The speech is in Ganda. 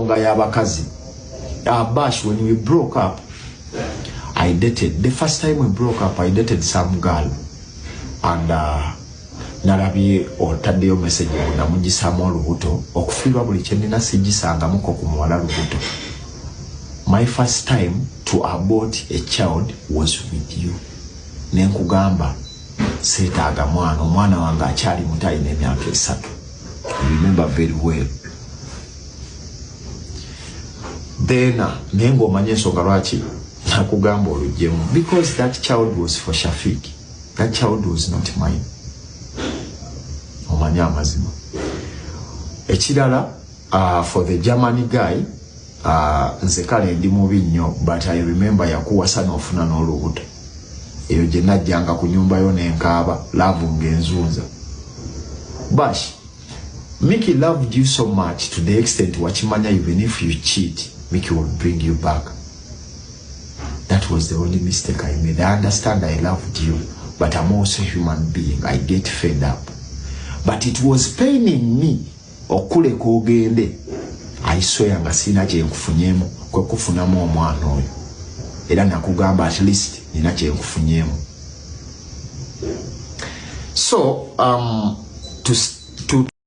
nsonga y'abakazi. Bash, when we broke up, I dated, the first time we broke up, I dated some girl and nalabye otaddeyo message ngu namugisaamu olubuto. Okufiirwa buli kyenina, sigisangamuko ku muwala lubuto. My first time to abort a child was with you. Nenkugamba seetaaga mwana, omwana wange akyali muto, alina emyaka 3. Remember very well. Then naye ng'omanya ensonga lwaki nakugamba olugyemu, because that child was for Shafik, that child was not mine. Omanye amazima. Ekirala, for the Germany guy, nze kale ndi mubi nnyo, but I remember yakuwasa n'ofuna n'olubuto. Eyo gye najjanga ku nyumba yo nenkaaba, love ng'enzunza. Bash, Mickey loved you so much to the extent wakimanya even if you cheat, Mickey will bring you back. That was the only mistake I made. I understand I loved you, but I'm also a human being. I get fed up. But it was paining me okuleka ogende. I swear nga sina kye nkufunyemu, kwe kufunamu omwana oyo. Era nakugamba at least nina kye nkufunyemu. So to